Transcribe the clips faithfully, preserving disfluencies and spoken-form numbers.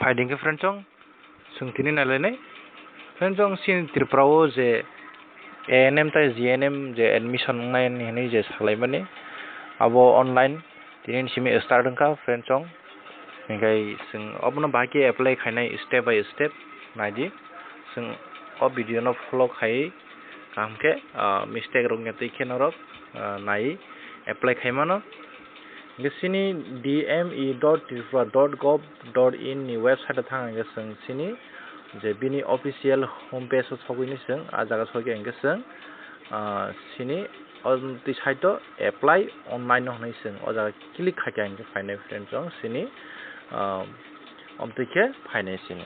Aiding khe friend chong, chwng tini nailainai. Friend chong, chini Tripura o je A N M tai G N M je admission wngnai hinwi je salaimani, abo online tini simi start wngkha friend chong. Hinkhe chwng obono bahai khe apply khainai step by step naidi. Chwng o video no follow khai kaham khe, ah, mistake rok ya twi khe norok, ah, nai apply khai mano. Hinkhe chini D M E dot tripura dot gov dot in ni website o thang hinkhe chwng chini je bini official home page o sogwi ni chwng ah jaga sogwi hinkhe chwng, ah, chini o twi site o apply online no hinwi chwng o jaga click khaikha hinkhe phainai friend chong chini, ah, omtwi khe phainai chini.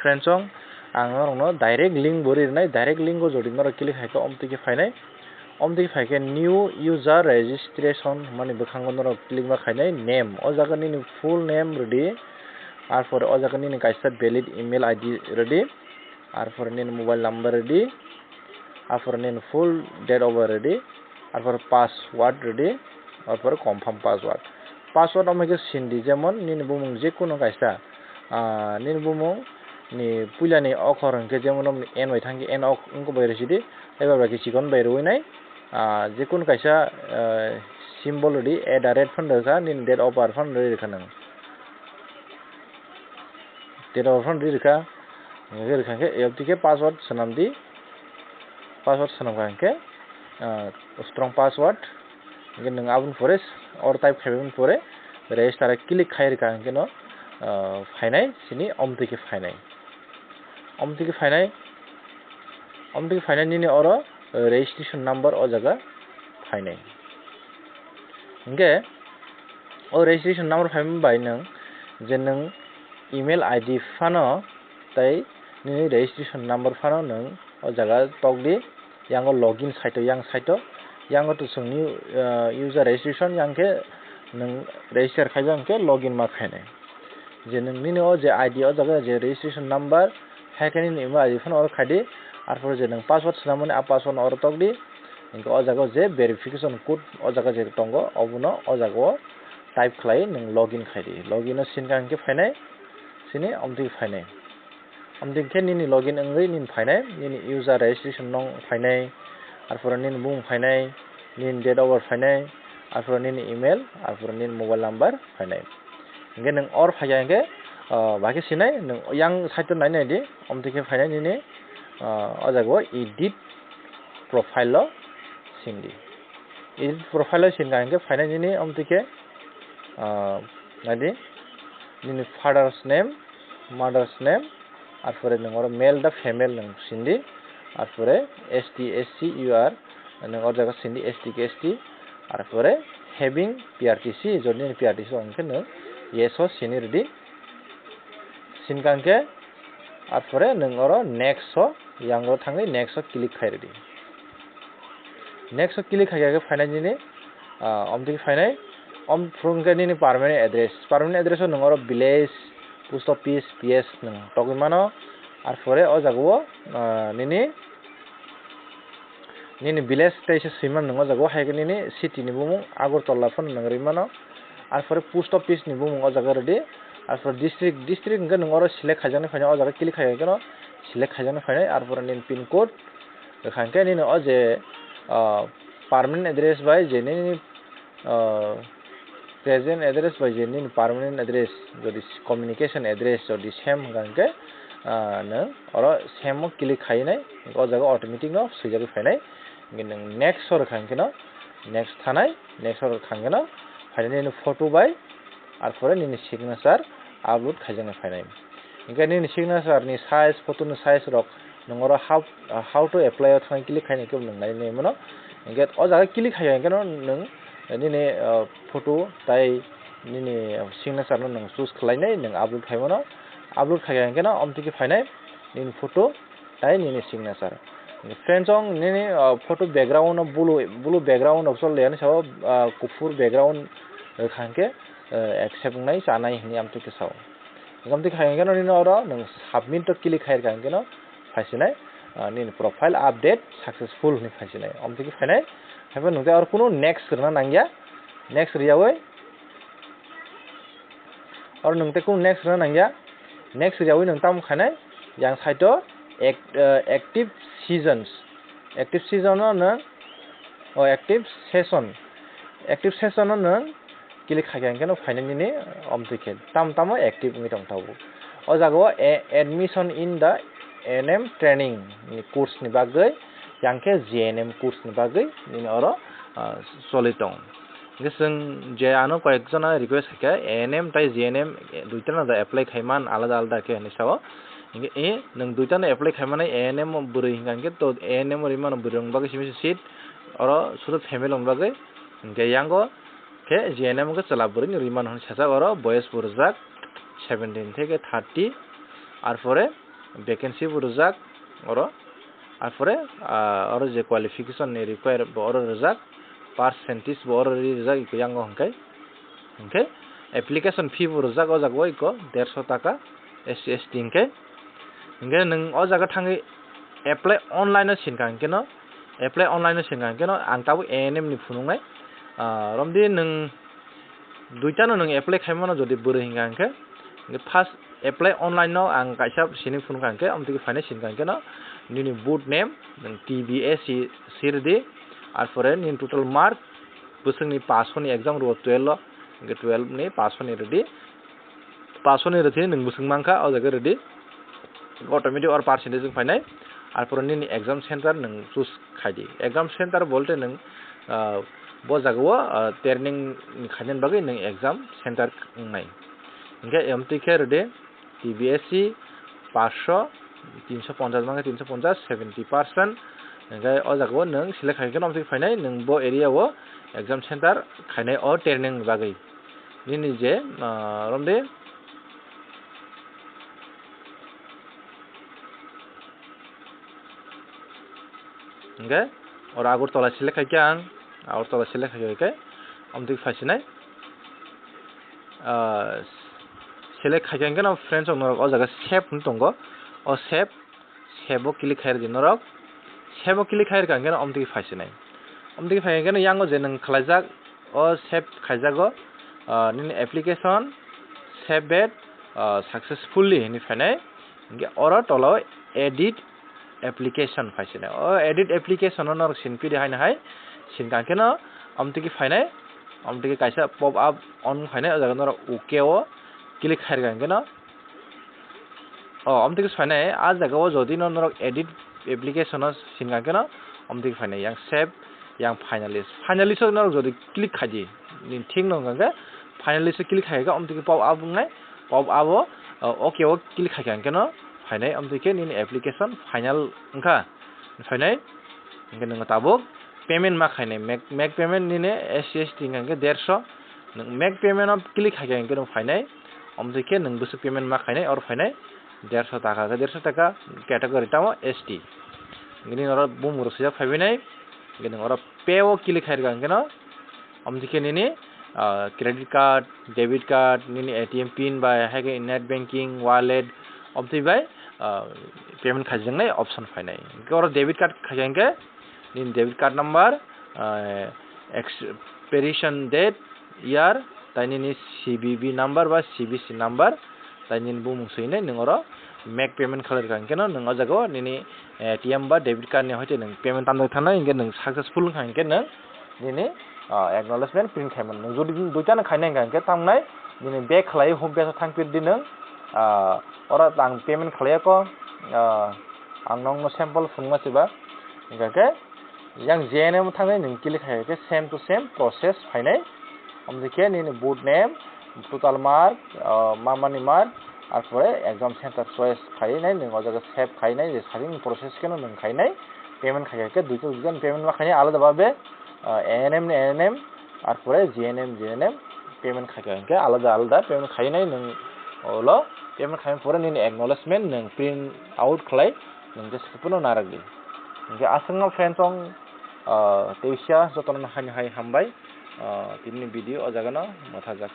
Friend chong, ang norokno direct link bo rinai, direct link o jodi norok click khaikhe omtwi khe phainai. Omtwi khe phaikhe new user registration hwnmani bwkhango norok click ma khainai name. O jaga nini full name rwdi, arpore o jaga nini kaisa valid email I D rwdi, arpore nini mobile number rwdi, arpore nini full date of birth rwdi, arpore password rwdi, arpore confirm password. Password omo khe sindi, jemon nini bumung je kono kaisa, ah, nini bumung ni puila ni okhor hinkhe jemon omo ni N bai thangkhe N ok wngkha bai rwsidi, eba bai khe chikon bai rwinai, ah, je kono kaisa, ah, symbol rwdi, at the rate phano rwkha, nini date of birth phano rwkha nang. Date of birth phano rwkha, hinkhe rwkha hinkhe aboni khe password swnamdi, password swnamkha hinkhe, ah, strong password, hinkhe nwng aboni pore or type khaibani pore register o click khai rwkha hinkhe no, ah, phainai chini omtwi khe phainai. Omtwi khe phainai, omtwi khe phainai nini oro registration number o jaga phainai. Hinkhe o registration number phaima bai nwng je nwng email I D phano tei nini registration number phano nwng o jaga tokdi. Yango login site o, yang site o, yango to chwngni, ah, user registration, yang khe nwng register khaiba hwnkhe login ma khainai. Je nwng nini o je I D o jaga je registration number, hai khe nini email I D phano oro khaidi, arpore je nwng password swnamani, a password no oro tokdi, hinkhe o jaga o je verification code o jaga je tongo, obono o jaga o type khlai nwng login khaidi. Login o sinkha hinkhe phainai, chini omtwi phainai. Amtwi khe nini login wngwi nini phainai, nini user registration nong phainai, arpore nini bumung phainai, nini date of birth phainai, arpore nini email, arpore nini mobile number phainai. Hinkhe nwng or phaikha hinkhe, ah, bahai khe sinai, nwng yang side o nai naidi, amtwi khe phainai nini, ah, o jaga o edit profile o sindi. Edit profile o sinkha hinkhe phainai nini amtwi khe, ah, naidi, nini father's name, mother's name, arpore nwng oro male da female nwng sindi, arpore S T, S C, U R, nwng o jaga sindi S T khe S T, arpore having P R T C, jodi nini P R T C wng khe nwng yes o sini rwdi, sinkha hinkhe, arpore nwng oro next o, yang o thangwi next o click khai rwdi. Next o click khai khe phainai nini, ah, omtwi khe phainai, om phuru hwnkhe nini permanent address. Permanent address o nwng oro village, post office, P S nwng togwi mano. Arpore o jaga o, ah, nini, nini village tei se swimano nwng o jaga o, hai khe nini city ni bumung Agartala phano nwng rwi mano. Arpore post office ni bumung o jaga rwdi. Arpore district, district hwnkhe nwng oro select khaijaknai phainai, o jaga click khai khe no select khaijaknai phainai. Arpore nini pin code, Rwkha hwnkhe nini o je, ah, permanent address bai je nini, ah, present address bai je nini permanent address, jodi communication address jodi same wngkha hwnkhe, ah, nwng oro same o click khainai, o jaga automatic no swijagwi phainai. Hwnkhe nwng next o rwkha hwnkhe no next thanai, next o rwkha hwnkhe no phainai nini photo bai, arpore nini signature upload khaijaknai phainai. Hwnkhe nini signature ni size, photo ni size rok nwng oro how, how to apply o thangwi click khainai khe nwng nai nai mano. Hwnkhe o jaga click khai hwnkhe no nwng nini, ah, photo tai nini signature no nwng choose khlainai, nwng upload khai mano. Upload khai hwnkhe no omtwi khe phainai nini photo tai nini signature. Friends, chwng nini, ah, photo background no blue, blue background no chol ya ni sao, ah, kuphur background rwkha hwnkhe, ah, accept wngnai, chanai hinwi amtwi khe sao. Amtwi khai hwnkhe no nini oro nwng submit to click khai rwkha hwnkhe no phaisinai, ah, nini profile update successful hinwi phaisinai. Amtwi khe phainai, haiphano nwng tei oro kunu next rwna nangya, next rwyawi oro nwng tei kunu next rwna nangya. Next riyawi nwng tamo khainai, yang side o act-, eh, active seasons. Active season o nwng, o active session. Active session o nwng click khaikha hwnkhe no phainai nini omtwi khe tam tamo active wngwi tong tabuk. O jaga o a-, admission in the A N M training ni course ni bagwi, yang khe G N M course ni bagwi nini oro, ah, choli tong. Hwnkhe chwng je ano koyek jona request khaikha, A N M tai G N M, eh, duitano da apply khaiman alada alada khe hinwi sao. Hwnkhe, eh, nwng duitano apply khaimanai A N M bwrwi hwnkha hwnkhe to A N M rwimano bwrwi rokni bagwi simi se seat, oro sudu family rokni bagwi. Hwnkhe yango khe G N M khe chwla bwrwi ni rwimano hinwi sajak oro, boyes bo rwjak seventeen theke thirty, arpore vacancy bo rwjak oro, arpore, ah, oro je qualification ni require bo oro rwjak, percentage bo oro ri rwjak iko yango hwnkhe, hwnkhe application fee bo rwjak o jaga o iko derso taka S C S T hwnkhe, hwnkhe nwng o jaga thangwi apply online o sinkha hwnkhe no, apply online o sinkha hwnkhe no ang tabuk A N M ni phunuknai, ah, romdi nwng duitano nwng apply khaimano jodi bwrwi hwnkha hwnkhe, hwnkhe first apply online no ang kaisa sini phunukha hwnkhe, amtwi khe phainai sinkha hwnkhe no nini board name, nwng T B S C sirdi, arpore nini total mark, bwswkni pass ni exam rwo twelve o, hwnkhe twelve ni pass ni rwdi, pass ni rwthwi nwng bwswk mankha o jaga rwdi, automatic or percentage wng phainai, arpore nini exam center nwng choose khaidi. Exam center bolte nwng, ah, bo jaga o, ah, training ni khainani bagwi nwng exam center wngnai. Hwnkhe amtwi khe rwdi T B S C paanch sho, tinso ponchas mankhe tinso ponchas, seventy percent. Hwnkhe o jaga o nwng select khaikhe no amtwi phainai nwng bo area o exam center khainai o training ni bagwi. Nini je, ah, romde. Hwnkhe oro Agartala select khaikhe ang, Agartala select khaikhe amtwi phaisinai. Ah, select khaikhe hwnkhe no friends rok norok o jaga save hwnwi tongo. O save, save o click khairwdi norok. Save o click khairwkha hwnkhe no amtwi phaisinai. Amtwi phai hwnkhe no yango je nwng khlaijak, o save khaijago, ah, nini application saved, ah, successfully hinwi phainai. Hwnkhe oro tola o edit application phaisinai. O edit application o norok sinpidi haino hai sinkha hwnkhe no amtwi khe phainai, amtwi khe kaisa pop up on phainai, o jaga norok OK o click khairwkha hwnkhe no. O, amtwi khe swainai, a jaga o jodi no norok edit application o sinkha hwnkhe no, amtwi khe phainai, yang save, yang finalist. Finalist o norok jodi click khaidi, nini thik no hwnkha hwnkhe finalist o click khaikhe amtwi khe pop up wngnai, pop up o, o, OK o click khaikha hwnkhe no phainai, amtwi khe nini application final wngkha, phainai, hwnkhe nwng tabuk payment ma khainai, make, make payment nini S C S T hwnkha hwnkhe derso, nwng make payment o click khaikha hwnkhe no phainai, amtwi khe nwng bwswk payment ma khainai, oro phainai derso taka, derso taka category tamo S T. Nini oro bumung rok swijak phaibainai, hwnkhe nwng oro pay o click khairwkha hwnkhe no, amtwi khe nini, ah, credit card, debit card, nini A T M pin bai, hai khe net banking, wallet, amtwi bai, ah, payment khaijaknai option phainai. Hwnkhe oro debit card khaikha hwnkhe, nini debit card number, ah, expiration date, year, tai nini C V V number ba C V C number, tai nini bumung swinai nwng oro make payment khlai rwkha hwnkhe no nwng o jaga o nini A T M ba debit card ni hoite nwng payment tamjak thangnai hwnkhe nwng successful wngkha hwnkhe nwng nini, ah, acknowledgement print khaimano. Nwng jodi duita no khainai hwnkha hwnkhe tamnai nini back khlai home page o thangpirdi nwng, ah, oro ang payment khlaiya kho, ah, ang nokno sample phunukma se ba hwnkha khe yang G N M o thangwi nwng click khai khe same to same process phainai. Amtwi khe nini board name, total mark, ah, ma mani mark, arpore exam center choice khainai, nwng o jaga save khainai, je sakni process kheno nwng khainai, payment khai khe duita duita payment ma khainai alada babe, ah, A N M ni A N M, arpore G N M, G N M payment khai khe alada alada payment khainai, nwng olo payment khai pore nini acknowledgement nwng print out khlai, nwng je siphuno narwkdi. Hwnkhe aswkno friends ong, ah, teisa jotono hai hai hambai, ah, tini video o jaga no mwthajak.